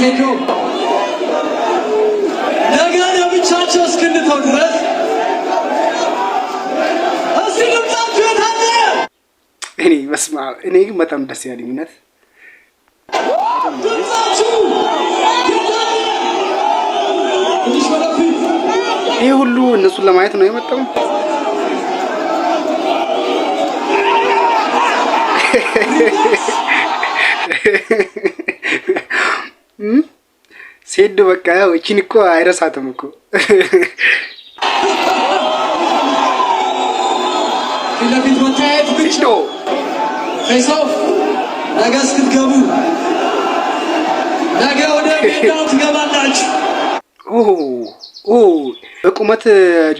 ሴዶ ነገ ለብቻቸው እስክንተው ድረስ እስቲ ድምጻችሁ የታለ? እኔ በስመ አብ፣ እኔ ግን በጣም ደስ ያለኝ እውነት። ድምጻችሁ የታለ? ትንሽ ወደፊት። ይህ ሁሉ እነሱን ለማየት ነው የመጣው። ሴዶ በቃ ያው እቺን እኮ አይረሳትም እኮ። ፊት ለፊት መተያየት ብቻ። ሴዶ። Face off ነገ እስክትገቡ፣ ነገ ወደ ሜዳው ትገባላችሁ። ኦ ኦ፣ በቁመት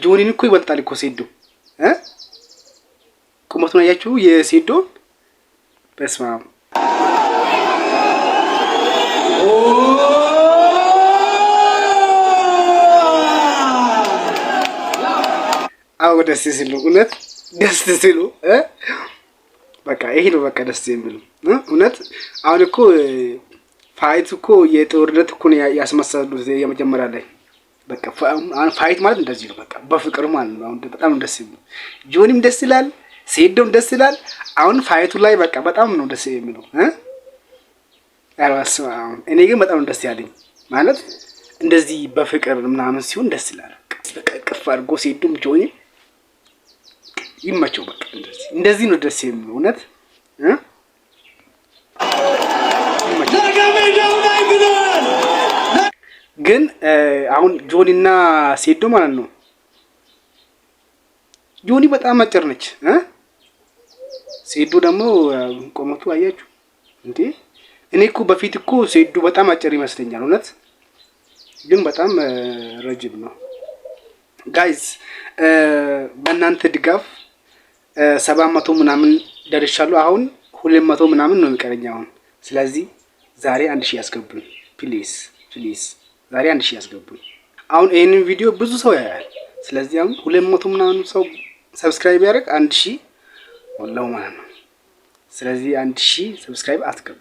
ጆኒን እኮ ይበልጣል እኮ ሴዶ እ ቁመቱን አያችሁ የሴዶ? በስመ አብ። ኦ! አዎ፣ ደስ ሲሉ፣ እውነት ደስ ሲሉ እ በቃ ይሄ ነው በቃ ደስ የሚሉ እ እውነት። አሁን እኮ fight እኮ የጦርነት እኮ ነው ያስመሰሉት የመጀመሪያ ላይ። በቃ አሁን fight ማለት እንደዚህ ነው። በቃ በፍቅር ማለት ነው። አሁን በጣም ደስ የሚሉ፣ ጆኒም ደስ ይላል፣ ሴዶም ደስ ይላል። አሁን fight ኡ ላይ በቃ በጣም ነው ደስ የሚለው እ ኧረ በስመ አብ። እኔ ግን በጣም ነው ደስ ያለኝ። ማለት እንደዚህ በፍቅር ምናምን ሲሆን ደስ ይላል። በቃ እቅፍ አድርጎ ሴዶም ጆኒም ይመቸው። በቃ እንደዚህ እንደዚህ ነው ደስ የሚለው እውነት እ ይመቸው። ነገ ሜዳው ላይ ብለዋል። ግን አሁን ጆኒና ሴዶ ማለት ነው። ጆኒ በጣም አጭር ነች እ ሴዶ ደግሞ ቁመቱ አያችሁ እንዴ? እኔ እኮ በፊት እኮ ሴዶ በጣም አጭር ይመስለኛል እውነት፣ ግን በጣም ረጅም ነው። Guys፣ በእናንተ ድጋፍ 700 ምናምን ደርሻለሁ። አሁን 200 ምናምን ነው የሚቀረኝ አሁን። ስለዚህ ዛሬ 1000 ያስገቡኝ please please፣ ዛሬ 1000 ያስገቡኝ። አሁን ይህንን ቪዲዮ ብዙ ሰው ያያል። ስለዚህ አሁን 200 ምናምን ሰው subscribe ያደርግ 1000 ሞላው ማለት ነው። ስለዚህ 1000 subscribe አስገቡ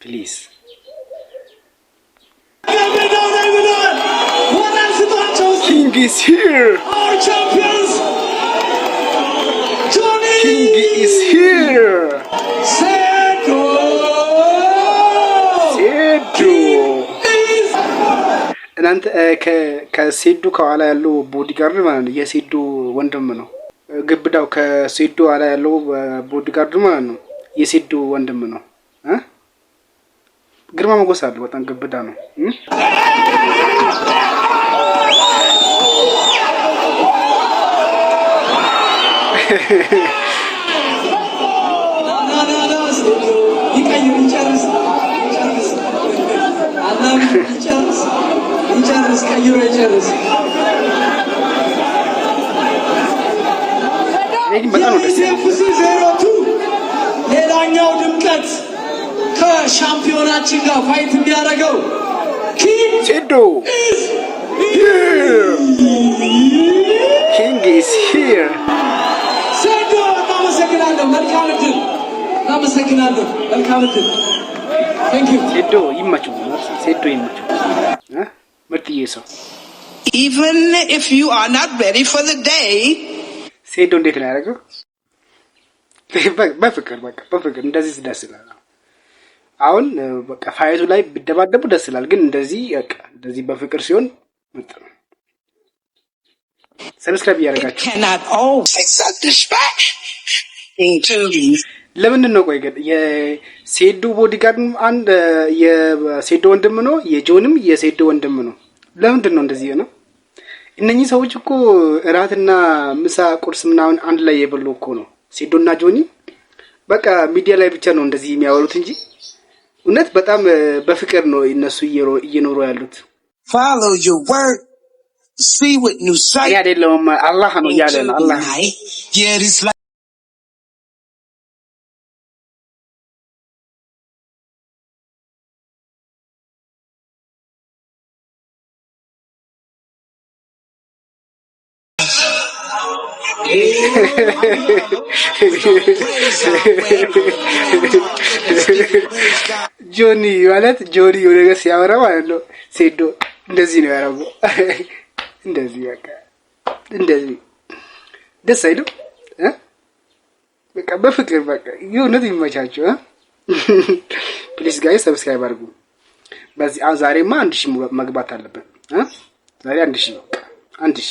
please። ነገ ሜዳው ላይ ብለዋል። ሞራል ስጧቸው እስቲ። King is here. Our champions ጆኒ King is here. ሴዶ። ሴዶ። Is እናንተ ከሴዶ ከኋላ ያለው bodyguard ማለት ነው፣ የሴዶ ወንድም ነው። ግብዳው ከሴዶ ኋላ ያለው bodyguard ማለት ነው፣ የሴዶ ወንድም ነው እ ግርማ ሞገስ አለው። በጣም ግብዳ ነው እ? ና ና ና ሴዶ ይቀይር፣ ይጨርስ፣ ይጨርስ፣ አላም ይጨርስ፣ ይጨርስ፣ ቀይሮ ይጨርስ። እኔ ግን በጣም ነው ደስ ያለኝ። የ ETFC 02 ሌላኛው ድምቀት ከሻምፒዮናችን ጋር fight የሚያደርገው King ሴዶ። is King is here. ሴዶ፣ እናመሰግናለን። መልካም እድል። እናመሰግናለን። መልካም እድል። Thank you. ሴዶ ይመቸው፣ ሴዶ ይመቸው እ ምርጥዬ ሰው። Even if you are not ready for the day, ሴዶ እንዴት ነው ያደረገው? በፍቅር፣ በቃ በፍቅር እንደዚህ ደስ ይላል። አሁን በቃ fight ኡ ላይ ቢደባደቡ ደስ ይላል፣ ግን እንደዚህ በቃ እንደዚህ በፍቅር ሲሆን ምርጥ ነው። Subscribe it እያደረጋችሁ cannot always satisfaction to ለምንድን ነው ቆይ ግን የሴዶ bodyguard አንድ የሴዶ ወንድም ነው፣ የጆንም የሴዶ ወንድም ነው። ለምንድን ነው እንደዚህ ነው? እነኚህ ሰዎች እኮ እራትና ምሳ ቁርስ ምናምን አንድ ላይ የበሉ እኮ ነው ሴዶና ጆኒ። በቃ ሚዲያ ላይ ብቻ ነው እንደዚህ የሚያወሩት እንጂ እውነት በጣም በፍቅር ነው እነሱ እየኖሩ ያሉት። follow your work, see with new እኔ sight አይደለሁም አላህ ነው እያለ into ነው the አላህ። night. Yeah, this life Praise Yahweh. Let's give it praise God. ጆኒ ማለት ጆኒ የሆነ ነገር ሲያወራ ማለት ነው። ሴዶ እንደዚህ ነው ያደረገው። እንደዚህ በቃ እንደዚህ ደስ አይልም እ? በቃ በፍቅር በቃ የእውነት ይመቻቸው። Please guys, subscribe አድርጉ። በዚህ አሁን ዛሬማ 1000 መግባት አለብን እ? ዛሬ 1000፣ በቃ 1000፣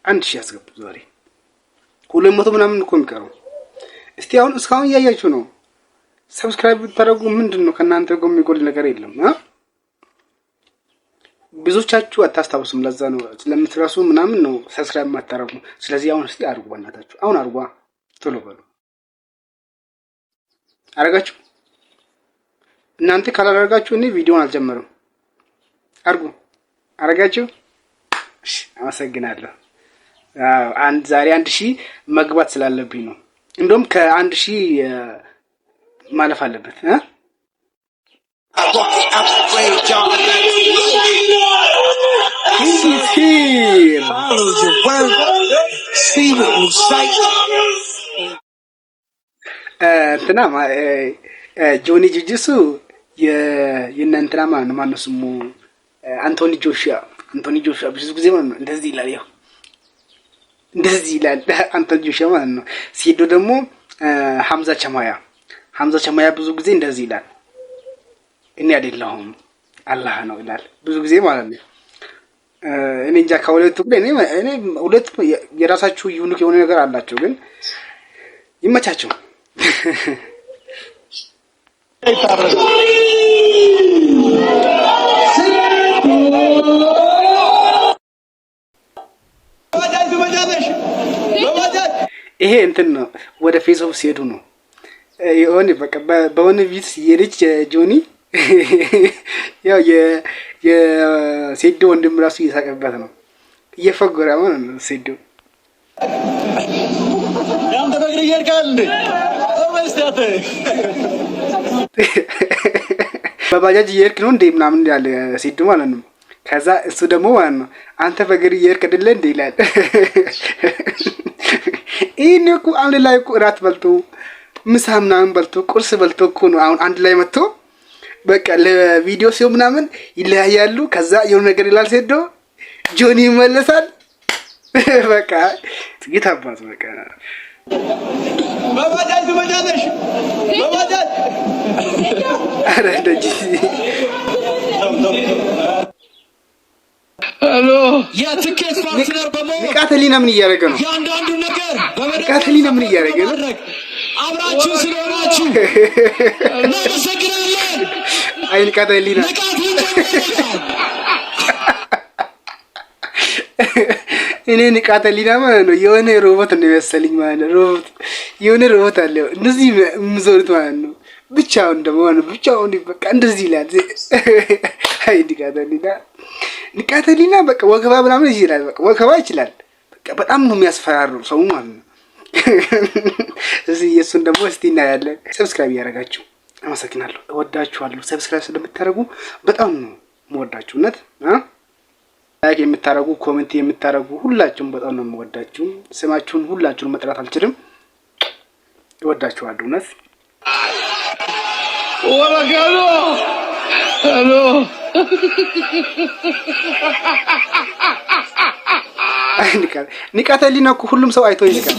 1000 ያስገቡ። ዛሬ 200 ምናምን እኮ የሚቀረው። እስቲ አሁን እስካሁን እያያችሁ ነው። Subscribe ብታደርጉ ምንድን ነው ከእናንተ ጎ የሚጎል ነገር የለም እ? ብዙዎቻችሁ አታስታውሱም። ለዛ ነው ስለምትረሱ ምናምን ነው subscribe የማታደርጉ። ስለዚህ አሁን እስቲ አድርጉ፣ በእናታችሁ አሁን አድርጓ፣ ቶሎ በሉ። አረጋችሁ? እናንተ ካላደረጋችሁ እኔ ቪዲዮን አልጀመርም። አርጉ። አረጋችሁ? እሺ፣ አመሰግናለሁ። አዎ፣ አንድ ዛሬ 1000 መግባት ስላለብኝ ነው። እንደውም ከ1000 ማለፍ አለበት እ? I walk it out the graveyard. King is here. Follow your word. See with new sight. እንትና ጆኒ ጁጂሱ የእነ እንትና ማለት ነው። ማነው ስሙ? አንቶኒ ጆሹዋ። አንቶኒ ጆሹዋ ብዙ ጊዜ ማለት ነው እንደዚህ ይላል። ያው እንደዚህ ይላል አንቶኒ ጆሹዋ ማለት ነው። ሴዶ ደግሞ ሀምዛ ቸማያ፣ ሀምዛ ቸማያ ብዙ ጊዜ እንደዚህ ይላል። እኔ አይደለሁም አላህ ነው ይላል ብዙ ጊዜ ማለት ነው። እኔ እንጃ ከሁለቱ ግን እኔ ሁለቱ የራሳችሁ unique የሆነ ነገር አላቸው፣ ግን ይመቻቸው። በባጃጅ ትመጫለሽ? በባጃጅ። ይሄ እንትን ነው፣ ወደ face off ሲሄዱ ነው የሆነ በቃ በሆነ ቪት የልጅ ጆኒ ያው የሴዶ ወንድም ራሱ እየሳቀበት ነው፣ እየፈጎረ ማለት ነው ሴዶ። ያንተ በእግር እየሄድክ አይደል እንዴ? እስቲ አንተ። በባጃጅ እየሄድክ ነው እንዴ ምናምን ያለ ሴዶ ማለት ነው። ከዛ እሱ ደግሞ ማለት ነው አንተ በእግር እየሄድክ አይደለ እንዴ ይላል። ይህን እኮ አንድ ላይ እኮ እራት በልቶ፣ ምሳ ምናምን በልቶ፣ ቁርስ በልቶ እኮ ነው አሁን አንድ ላይ መጥቶ በቃ ለቪዲዮ ሲሆን ምናምን ይለያያሉ። ከዛ የሆነ ነገር ይላል ሴዶ፣ ጆኒ ይመለሳል። በቃ የት አባቱ በቃ። በባጃጅ ትመጫለሽ? በባጃጅ። ኧረ እንደዚህ የትኬት partner በመሆን ንቃተ ህሊና ምን እያደረገ ነው? እያንዳንዱ ነገር ንቃተ ህሊና ምን እያደረገ ነው? በማድረግ አብራችሁ ስለሆናችሁ እናመሰግናለን። አይ ንቃተ ህሊና። ንቃት ይጀምራል። እኔ ንቃተ ህሊና ማለት ነው የሆነ ሮቦት ነው የመሰለኝ ማለት ነው። ሮቦት፣ የሆነ ሮቦት አለ እንደዚህ የሚዞሩት ማለት ነው። ብቻውን ደግሞ ማለት ነው ብቻውን በቃ እንደዚህ ይላል። አይ ንቃተ ህሊና፣ ንቃተ ህሊና በቃ ወከባ ምናምን ይችላል። በቃ ወከባ ይችላል። በቃ በጣም ነው የሚያስፈራሩ ሰው ማለት ነው። እዚህ የእሱን ደግሞ እስቲ እናያለን። Subscribe እያደረጋችሁ አመሰግናለሁ። እወዳችኋለሁ። Subscribe ስለምታደርጉ በጣም ነው የምወዳችሁ። እውነት እ like የምታደርጉ፣ comment የምታደርጉ ሁላችሁም በጣም ነው የምወዳችሁ። ስማችሁን ሁላችሁን መጥራት አልችልም። እወዳችኋለሁ እውነት። አይ ንቃተ ህሊና እኮ ሁሉም ሰው አይቶ ይስቃል።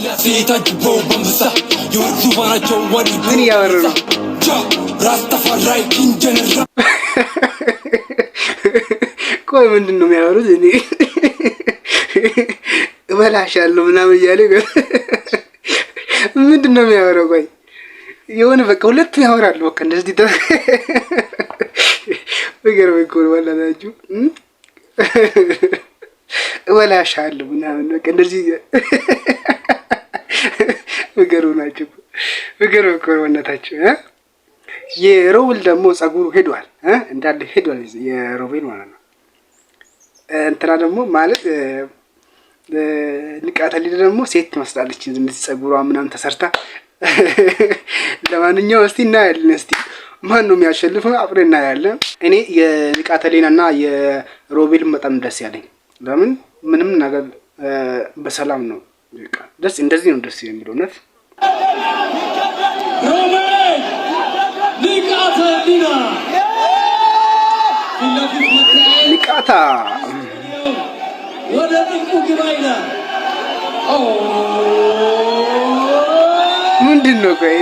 ምን እያወሩ ነው? ራስተፈራይ ጀነራል። ቆይ ምንድን ነው የሚያወሩት? እኔ እበላሻለሁ ምናምን እያለ ምንድን ነው የሚያወራው? ቆይ የሆነ በቃ ሁለቱም ያወራሉ። በቃ እንደዚህ ነገር እኮ ነው። በእናታችሁ እበላሻለሁ ምናምን በቃ እንደዚህ ምገሩ ናቸው። ምገሩ እኮ ነው በእናታችሁ እ የሮቤል ደግሞ ጸጉሩ ሄዷል እ እንዳለ ሄዷል የሮቤል ማለት ነው። እንትና ደግሞ ማለት ንቃተ ህሊና ደግሞ ሴት ትመስላለች እንደዚህ ጸጉሯ ምናምን ተሰርታ። ለማንኛውም እስቲ እናያለን። እስቲ ማን ነው የሚያሸንፈው? አብረን እናያለን። እኔ የንቃተ ህሊና እና የሮቤል በጣም ደስ ያለኝ ለምን ምንም ነገር በሰላም ነው። በቃ ደስ እንደዚህ ነው ደስ የሚለው እውነት። ሮቤል ንቃተ ህሊና ፊት ለፊት መተያየት ንቃታ ወደ ጥልቁ ግባ ይላል። ኦ ምንድን ነው? ቆይ፣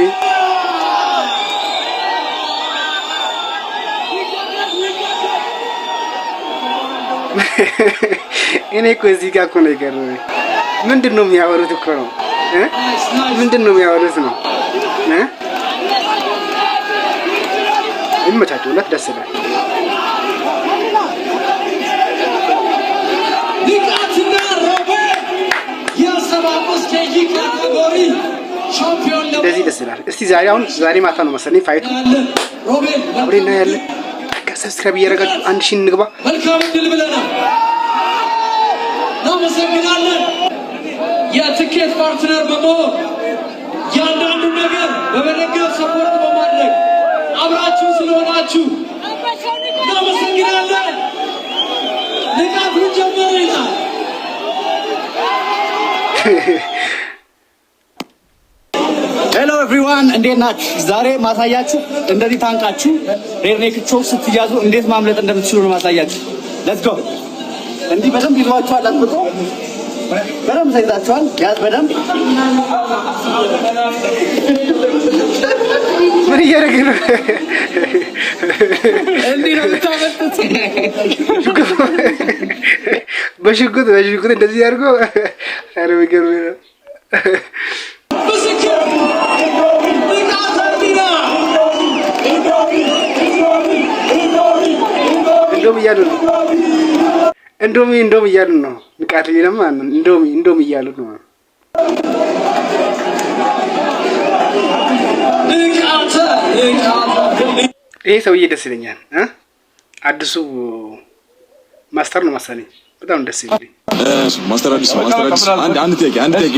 እኔ እኮ እዚህ ጋር እኮ ነው የገረመኝ። ምንድን ነው የሚያወሩት እኮ ነው እ? Nice, nice. ምንድን ነው የሚያወሩት ነው እ? ይመቻቸው፣ እውነት ደስ ይላል። ንቃትና ሮቤል የ75 kg category ሻምፒዮን እንደዚህ ደስ ይላል። እስቲ ዛሬ አሁን ዛሬ ማታ ነው መሰለኝ fight ኡ፣ ለመሆን ሮቤል አብረን እናያለን። በቃ subscribe እያደረጋችሁ 1000 እንግባ። መልካም እድል ብለናል። እናመሰግናለን። የትኬት partner በመሆን እያንዳንዱ ነገር በመደገፍ support በማድረግ አብራችሁ ስለሆናችሁ እናመሰግናለን። ንቃት ምን ጀመረ ይላል። Hello everyone፣ እንዴት ናችሁ? ዛሬ ማሳያችሁ እንደዚህ ታንቃችሁ rear naked choke ስትያዙ እንዴት ማምለጥ እንደምትችሉ ነው ማሳያችሁ። Let's go። እንዲህ በደንብ ይዟችኋል፣ አጥብቆ በደንብ ተይዛችኋል። ያዝ በደንብ። ምን እያደረገ ነው? እንዲህ ነው የምታመልጡት። በሽጉጥ እንደዚህ አድርጎ፣ ኧረ የሚገርም ነው። ምስክር ንቃተ ህሊና። እንደውም እያሉ ነው፣ እንዶሚ እንዶም እያሉ ነው። ንቃት ህሊና ማለት ነው። እንዶሚ እንዶም እያሉ ነው። ንቃተ ህሊና። ይሄ ሰውዬ ደስ ይለኛል እ አዲሱ master ነው መሰለኝ። በጣም ደስ ይለኛል። Master አዲስ፣ master አዲስ፣ አንድ ጥያቄ፣ አንድ ጥያቄ።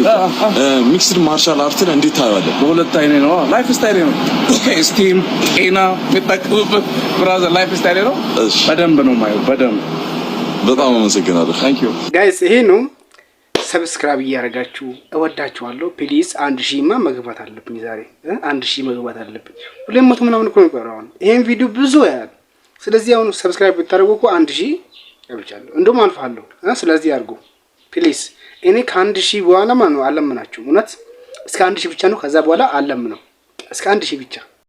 Mixed martial art ን እንዴት ታየዋለህ? በሁለት አይኔ ነው። Lifestyle ነው። Esteem ጤና የሚጠቅምበት brother lifestyle ነው። እሺ። በደንብ ነው የማየው። በደንብ። በጣም አመሰግናለሁ። Thank you. Guys፣ ይሄ ነው። Subscribe እያደረጋችሁ እወዳችኋለሁ። Please፣ 1000ማ መግባት አለብኝ ዛሬ እ 1000 መግባት አለብኝ። 200 ምናምን እኮ ነው የቀረው አሁን። ይሄን ቪዲዮ ብዙ ያያል። ስለዚህ አሁን subscribe ብታደርጉ እኮ 1000 ገብቻለሁ፣ እንደውም አልፋለሁ እ ስለዚህ አድርጉ please። እኔ ከ1000 በኋላ ማለት ነው አለምናችሁም። እውነት እስከ 1000 ብቻ ነው። ከዛ በኋላ አለምነው። እስከ 1000 ብቻ።